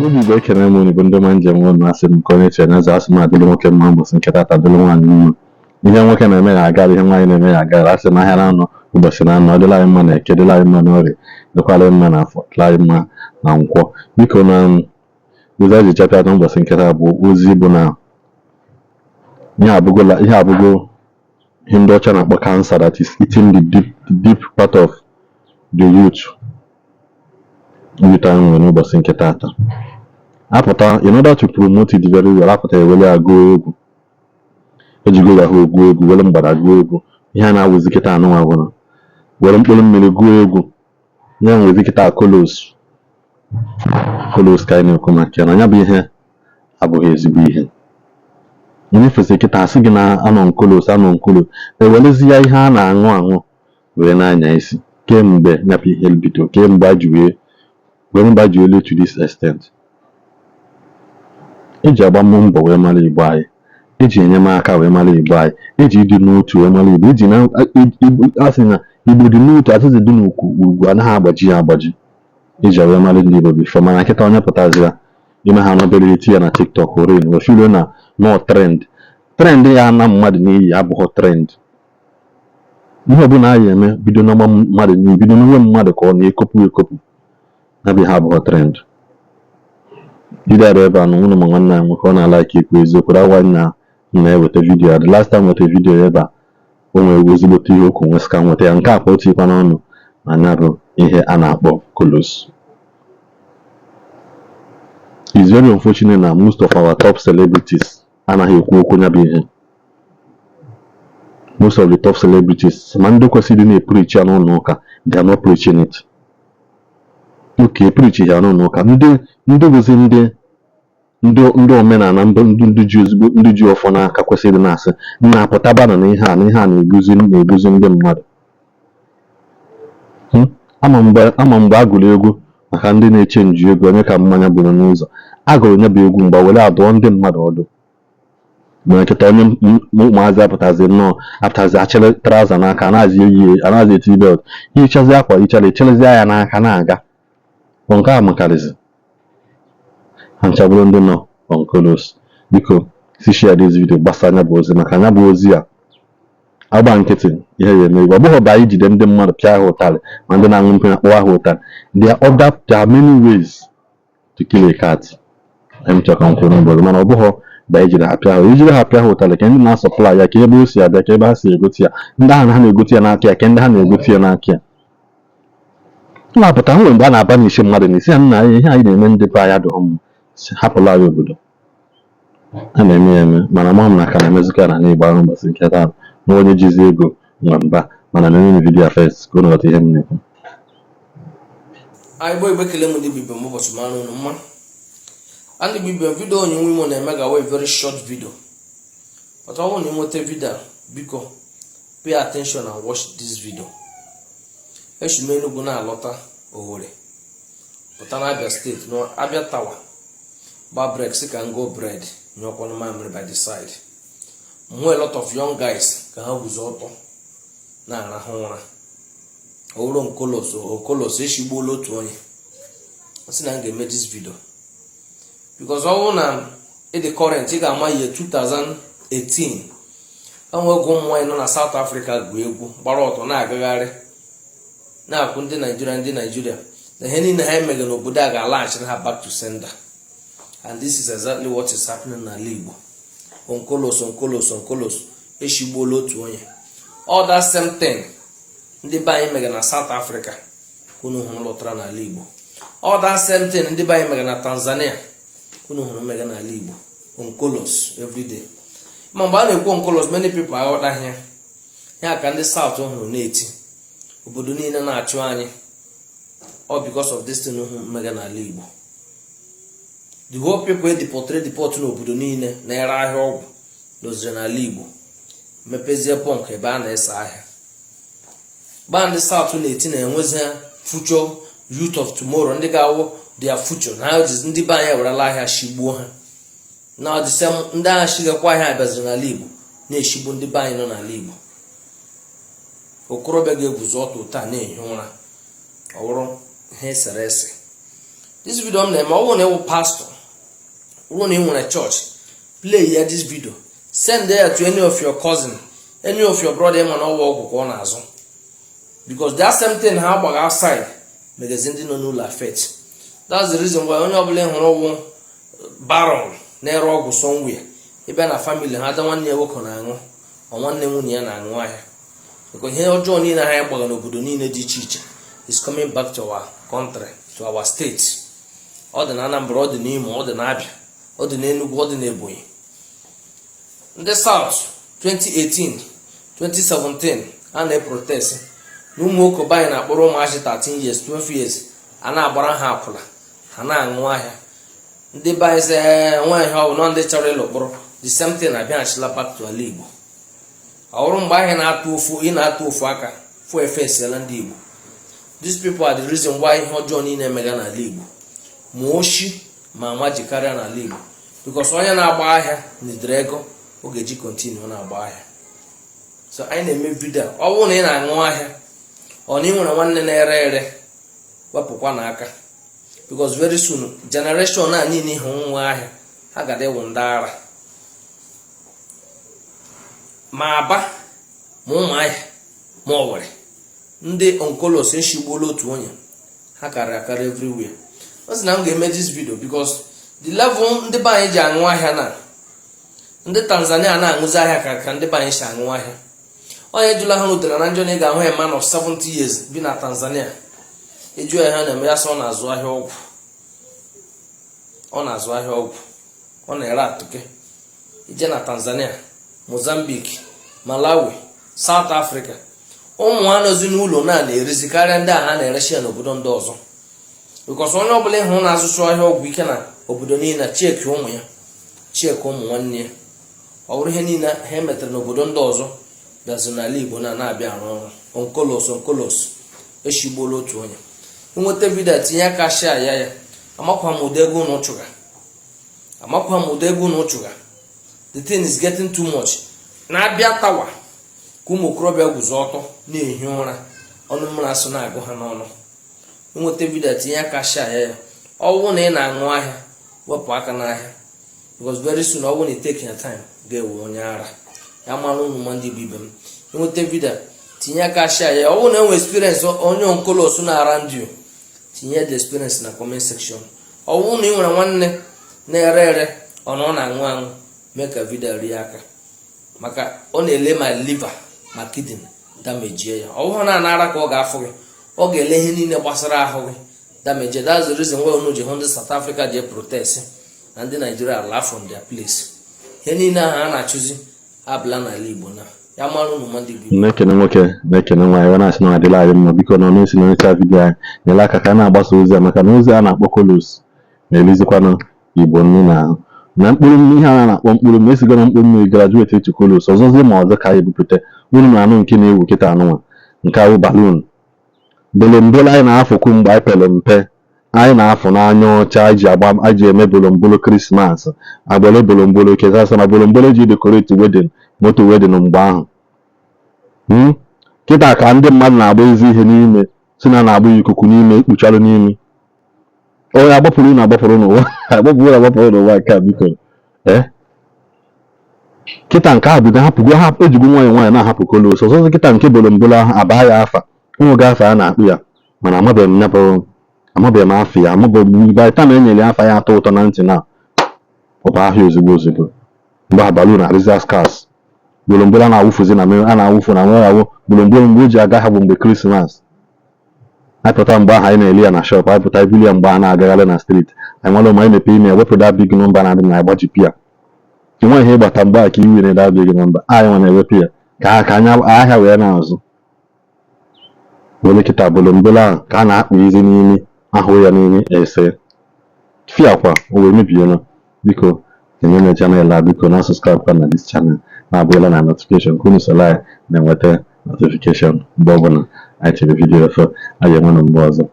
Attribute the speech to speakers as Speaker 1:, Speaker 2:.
Speaker 1: Obi Igbo, ekene m unu bụ ndị ọma njem ụnụ. Asị m ka onye chere na asị m adịrị nwoke mma ụbọchị nke tata, dịrị nwaanyị mma. Ihe nwoke na-eme ya agara, ihe nwaanyị na-eme ya agara. Asị m ahịa na-anọ, ụbọchị na-anọ, ọ dịla anyị mma na Eke, dịla anyị mma n'Orie, dịkwara anyị mma na Afọ, dịla anyị mma na Nkwọ. Biko, na ozi anyị ji chapịa n'ụbọchị nke taa bụ ozi bụ na ihe abụgo ihe ndị ọcha na-akpọ cancer that is eating the deep part of the youth anyị nwere n'ụbọchị nke tata. Apụta, in order to promote it very well, apụta ewere ya gụọ egwu, ejigo yahoo gụọ egwu, were mgbada gụọ egwu. Ihe a na-awụzi kịta anụnwa bụ na were mkpụrụ mmiri gụọ egwu ya nwezi kịta colos colos ka anyị na-ekwu maka ya na ya bụ ihe abụghị ezigbo ihe. Onye fesi kịta asị gị na anọ nkolos, anọ nkolos, ewerezi ya ihe a na-aṅụ aṅụ wee na-anya isi. Kemgbe ya bụ ihe bido, kemgbe a ji wee were mgbe a ji wee to this extent, eji agba mbọ wee mara Igbo anyị, eji enyemaka wee mara Igbo anyị, eji ịdị n'otu wee mara Igbo, eji na asị na Igbo dị n'otu, azịza dị n'ukwu ugwu anaghị agbaji ya agbaji, eji wee mara ndị Igbo before. Mana kịta onye pụtazi ya ime ha n'obere eti ya na TikTok orin ofilo na no trend, trend ya na mmadụ n'iyi abụghị trend. Ihe ọbụla a ya eme bido n'ọgba mmadụ n'iyi, bido n'onwe mmadụ ka ọ na-ekopụ ekopụ na bụ ihe abụghị trend. Video a ebe a na ụnụ ma nwanne anyị nwoke ọ na-ala ka ikwu eziokwu that na m na-eweta video ya. The last time nweta video ya ebe a, o nwere ezigbote ihe okwu nwesị ka nweta ya nke a kwa otikwa n'ọnụ na ya bụ ihe a na-akpọ colos. It's very unfortunate na most of our top celebrities anaghị ekwu okwu ya bụ ihe. Most of the top celebrities, ma ndị kwesịrị na-epreach ya n'ụlọ ụka, they are not preaching it. Okay, preach ya n'ụlọ ụka, ndị bụzi ndị omenala, ndị ji ezigbo ndị ji ọfọ n'aka kwesịrị na-asị na-apụtaba na ihe a na ihe a na-egbuzi ndị mmadụ. Ama mgbe a gụrụ egwu maka ndị na-eche nju ego onye ka mmanya buru n'ụzọ, a gụrụ ya bụ egwu mgbe were adụọ ndị mmadụ ọdụ. Ma nkịta onye ụmụazị apụtazi nnọọ, apụtazi achịrị trouser n'aka, anaghịzi eyi, anaghịzi eti belt, hichazi akwa, hichara echelezie ya n'aka na-aga. Bụ nke a makarịzi ha ncha bụrụ ndị nọ on colos. Biko, si share this video, gbasa anya bụ ozi, maka anya bụ ozi a agba nkịtị ihe ya eme. Ọ bụghị ba anyị jide ndị mmadụ pịa ha ụtarị, ma ndị na-aṅụ mpị akpọwa ha ụtarị. There are many ways to kill a cat. M chọrọ ka m kwuo n'ụbọchị, mana ọ bụghị ba ijide ha pịa ha, ijide ha pịa ha ụtarị. Ka ndị na-asupply ya, ka ebe o si abịa, ka ebe ha si egote ya, ndị ahụ ha na-egote ya n'aka ya, ka ndị ha na-egote ya n'aka ya na-apụta. Nwere mgbe a na-aba n'isi mmadụ n'isi ya nna anyị, ihe anyị na-eme ndị be anyị adịghị mma, si hapụla anyị obodo a na-eme ya eme. Mana ama m na ka na-emezikwa ya n'ala Igbo ahụ ụbọchị nke taa na onye jizi ego nwe mba. Mana na video first ka unu ghọta ihe m na-ekwu.
Speaker 2: Anyị bụ Igbo, ekele m ndị Igbo m. Ụbọchị mara unu mma. Ndị Igbo, video onye nwe imo na-eme ga very short video, but ọ bụrụ na ị nweta video a, biko pay attention and watch this video. Esi m Enugu na-alọta Owerri, pụta na Abia Steeti, na Abia Tower, gba break, si ka m go bread, nyụọkwanụ mamịrị by the side. M hụ a lot of young guys ka ha guzo ọtọ na-arahụ ụra owuro nkolos okolos. Eshigbuola otu onye. Sị na m ga-eme this video because ọ bụrụ na ịdị current, ị ga-ama ihe 2018 enwe oge ụmụ nwaanyị nọ na South Africa gụọ egwu gbara ọtọ na-agagharị na-akwụ ndị Naijiria, ndị Naijiria na ihe niile ha emege n'obodo a ga-alaghachiri ha back to sender. And this is exactly what is happening n'ala Igbo. Onkolos, onkolos, onkolos, eshigbuola otu onye. All that same thing ndị be anyị mege na South Africa unu hụrụ lụtara n'ala Igbo. All that same thing ndị be anyị mege na Tanzania unu hụrụ mege n'ala Igbo. Onkolos everyday. Ma mgbe a na-ekwu onkolos, many people aghọtaghị ya. Ya ka ndị South hụrụ na-eti obodo niile na-achụ anyị, all because of this thing hụ mege n'ala Igbo. The whole people deported, deport n'obodo niile na-ere ahịa ọgwụ doziri n'ala Igbo, mepezie bunk ebe a na-ese ahịa. Gbaa ndị South na-eti na enwezi future, youth of tomorrow, ndị ga-awụ their future na ndị be anyị ewerela ahịa shigbuo ha. Na ọdịsị ndị agha shigakwa ahịa abịaziri n'ala Igbo na-eshigbu ndị be anyị nọ n'ala Igbo. Okorobịa ga-eguzo ọtụ taa na-ehi ụra, ọ bụrụ ihe esere ese. This video m na-eme, ọ bụrụ na ịwụ pastor, ọ bụrụ na ị nwere church, play ya this video, send ya to any of your cousin, any of your brother ịma na ọwa ọgwụ ka ọ na-azụ, because that same thing ha gbaga outside megazin ndị nọ n'ụlọ affect. That's the reason why onye ọbụla ị hụrụ ọgwụ baron na-ere ọgwụ somewhere, ịbịa na family ha, ada nwanne ya nwoke na-aṅụ, ọ nwanne nwunye ya na-aṅụ ahịa, because ihe ọjọọ niile ha gbaga n'obodo niile dị iche iche is coming back to our country, to our state. Ọ dị na Anambra, ọ dị n'Imo, ọ dị na Abia, ọ dị n'Enugu, ọ dị n'Ebonyi. Ndị South, 2018, 2017, a na-eprotest na ụmụ nwoke be anyị na-akpọrọ ụmụazị 13 years, 12 years, a na-agbara ha akwụla, ha na-aṅụ ahịa. Ndị be anyị sị nwaanyị ọ bụ nọ ndị chọrọ ịlụ kpụrụ. The same thing abịaghachila back to ala Igbo. Ọ bụrụ mgbe ahịa na-atụ ofu, ị na-atụ ofu aka fụ efe esiela ndị Igbo. These people are the reason why ihe ọjọọ niile emega n'ala Igbo, ma oshi ma ama ji karịa n'ala Igbo, because onye na-agba ahịa nidere ego ọ ga-eji continue na-agba ahịa. So anyị na-eme video, ọ bụrụ na ị na-aṅụ ahịa, ọ na ị nwere nwanne na-ere ere, wepụkwa n'aka, because very soon generation a niile ịhụ nwa ahịa ha ga ịwụ ndị ara. Ma Aba, ma Ụmụahịa, ma Owerri, ndị onkolos eshigbuola otu onye. Ha karịrị akarị everywhere. Ọ sị na m ga-eme this video because the level ndị be anyị ji aṅụ ahịa na ndị Tanzania na-aṅụzi ahịa ka ndị be anyị si aṅụ ahịa. Onye jụla ha rutere na njọ na ị ga-ahụ a man of 70 years bi na Tanzania, ịjụ ya ha na-eme, ya sị ọ na-azụ ahịa ọgwụ, ọ na-azụ ahịa ọgwụ, ọ na-ere atụke. Ije na Tanzania, Mozambique, Malawi, South Africa, ụmụ ha nọzi n'ụlọ na na-erizi karịa ndị a ha na-erechi ya n'obodo ndị ọzọ, because onye ọbụla ịhụ na-azụcha ahịa ọgwụ ike na obodo niile, check ụmụ ya, check ụmụ nwanne ya. Ọ bụrụ ihe niile ha emetere n'obodo ndị ọzọ bịazi n'ala Igbo na na-abịa arụ ọrụ. Onkolos, onkolos eshigbuola otu onye. Nweta video, tinye aka share ya. Ya amakwa m ụdị ego unu chụga, amakwa m ụdị ego unu chụga. The thing is getting too much. Na-abịa tawa ka ụmụ okorobịa guzo ọtọ na-ehi ụra, ọnụ mmiri asụ na-agụ ha n'ọnụ. Nweta video, tinye aka share ya. Ya ọ bụrụ na ị na-aṅụ ahịa, wepụ aka n'ahịa, because very soon, ọ bụrụ na ị take your time, ga-ewe onye ara ya mara ụmụ ma ndị bụ ibe m. Nweta video, tinye aka share ya. Ọ bụrụ na enwe experience onye onkolos na-ara ndị, tinye the experience na comment section. Ọ bụrụ na ị nwere nwanne na-ere ere, ọ na ọ na-aṅụ aṅụ, mee ka video rie aka, maka ọ na-ele ma liver ma kidney damage ya. Ọ bụrụ na anara ka ọ ga-afụ gị, ọ ga-ele ihe niile gbasara ahụ gị damage. That's the reason why unu ji hụ ndị South Africa ji protest na ndị Nigeria laugh from their place. Ihe niile ahụ a na-achụzi abụla n'ala Igbo na ya mara unu ma ndị Igbo.
Speaker 1: Na-ekene nwoke, na-ekene nwaanyị, ọ na-asị na ọ adịla anyị mma. Biko, na ọ na-esi na video anyị, nyere aka ka a na-agbasa ozi a, maka na ozi a na-akpọ kolos na-elizikwanụ Igbo nri na ahụ na mkpụrụ mmiri. Ihe a na-akpọ mkpụrụ mmiri esigo na mkpụrụ mmiri graduate to kolos. Ọzọzi ma ọzọ ka anyị ebupụta unu na-anụ nke na-ewu kịta anụnwa, nke ahụ balloon bolombolo anyị na-afụkwu mgbe anyị pere mpe. Anyị na-afụ n'anya ọcha anyị ji agba, anyị ji eme bolombolo Christmas, agbele bolombolo kesasa na bolombolo eji decorate wedding, moto wedding mgbe ahụ. Kịta ka ndị mmadụ na-agba ezi ihe n'ime si na na-agba ikuku n'ime ekpucharụ n'imi. Onye agbapụrụ unu, agbapụrụ n'ụwa, agbapụrụ agbapụrụ n'ụwa nke a. Biko, ee, kịta nke a bido hapụgo ha, ejigo nwayọọ nwayọọ na-ahapụ kolos. Ọzọzọ kịta nke bolombolo ahụ abaa ya afa ụmụ afa a na-akpụ ya, mana amabeghị m ya bụ, amabeghị m afọ ya, amabeghị m. By the time e nyere ya afa ya atọ ụtọ na ntị na ọ bụ ahịa ozugbo ozugbo. Mgbe a balloon adịzịa scarce, bolombolo a na-awụfuzi na mmiri a na-awụfu na mmiri awụ bolombolo. Mgbe o ji aga ha bụ mgbe Christmas anyị pụta. Mgbe ahụ anyị na-eli ya na shop anyị pụta ibili ya. Mgbe a na-agagharị na street anyị nwere ma anyị mepee ime wepụ that big number na-adị na agbajipụ ya. Enweghị ihe ịgbata mgbe a ka i were that big number anyị nwa na-ewepụ ya ka anya ahịa wee na-azụ were. Kịta bolombolo ahụ ka a na-akpụ izi n'imi ahụ ya n'imi ese fiakwa o wee mebiela. Biko, enye na channel a, biko na subscribe kwa na this channel, na-abụla na notification ka unu soro anyị na-enweta notification mgbe ọbụla anyị chere video ọzọ. Anyị enwe na mgbe ọzọ.